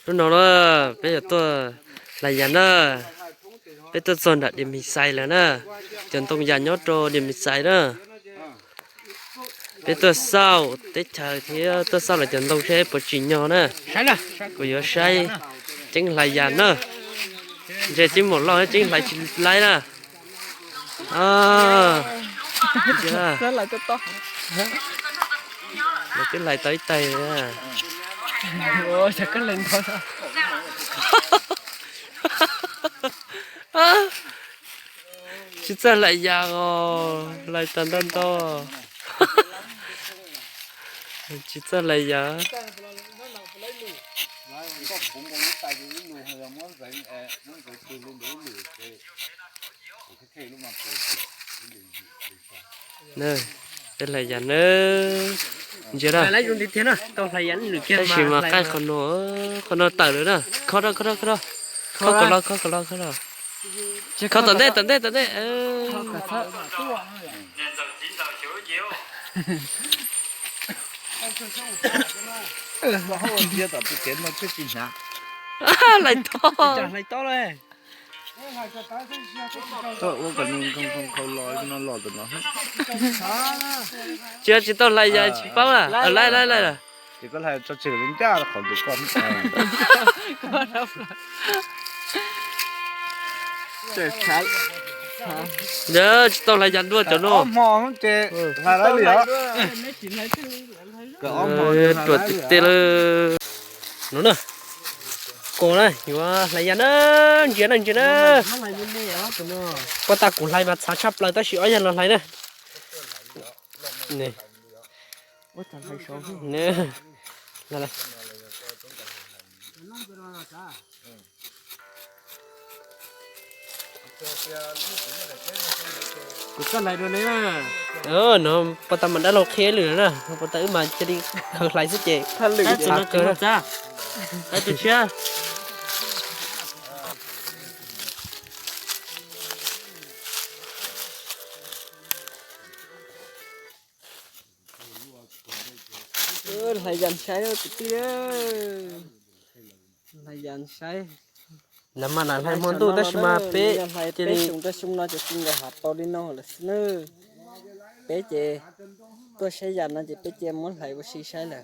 Hnub no na, peb yuav tuaj hlais yas na. Peb tuaj txog nram Diam Mim Xais lawm na. Cov ntoo yas nyob rau Diam Mim Xais na. Peb tuaj xauj teb chaws thiab tuaj xauj lawv cov ntoo seb puas tsim nyog na. Kuv yuav saib Ceeb hlais yas na. Ntshe Ceeb mus loj Ceeb hlais tsis laib na. Lawv twb hlais tau ib taig. Tsis txawj hlais yas os, hlais tag ntau ntau. Tsis txawj hlais yas. Peb hlais yas na. Ntsia na. Tab sis mas qaij qhov no, qhov no tawm lawm na. Khob rau, khob rau, khob rau. Khob kom los, khob kom los, khob los. Khob tom ntej, tom ntej, tom ntej. Hlais tob. Tsis, tsis tau hlais yas tsis paub a. Laib, laib, laib. Tsis tau hlais yas dua cov no. Ruam tiag tiag lawm. No na, kuv na yuav hlais yas na, ntsia na, ntsia na. Poj tas kuv hlais mas txhav tshaj plaws tab sis ob yas los hlais na. Kuv txawj hlais dua ne. No poj tas mas dab laug qhia lwm na, poj tas wb mas cia li khaws hlais xwb ces txhav kawg na. Hlais yas saib kwv tij, hlais yas saib. Lawv mas lam hlais hmo ntuj tab sis mas peb cia li xyoo rau xyoo no ces tsis nkaus hav tau li no lawm xwb na. Peb ces tuaj saib yas no ces peb cia muab hlais ua si saib lawm.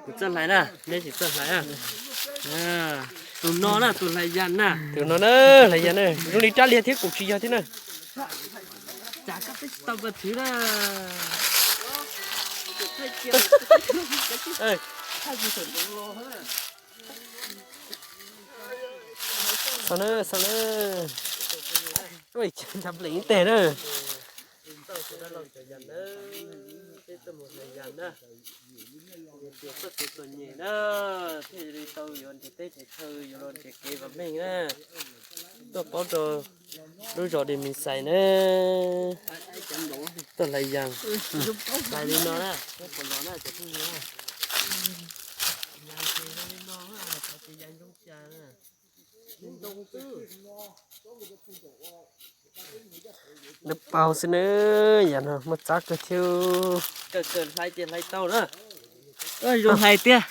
Kuv txawj hlais na, neb tsis txawj hlais. Tus no na, tus hlais yas na. Tus no na, hlais yas na, zoo li rab liag thiab kuv tsis yog thiab na. Xav na, xav na. Ntshai plees ib teg na. Txoj kev txom nyem na, thiaj li tau yuav nrhiav teb nrhiav chaw, yuav los nrhiav kev vam meej na. Tuaj paub rau lub zos Diam Mim Xais na. Tuaj hlais yas, hlais li no na, peb puas los na cov phooj ywg. Yas ces zoo li no, xyov ces yas zoo cas na. Lub paug xwb na, yam no muaj txab kawg thiab. Kawm kawm hlais ces hlais tau na. Zoo hlais tiag.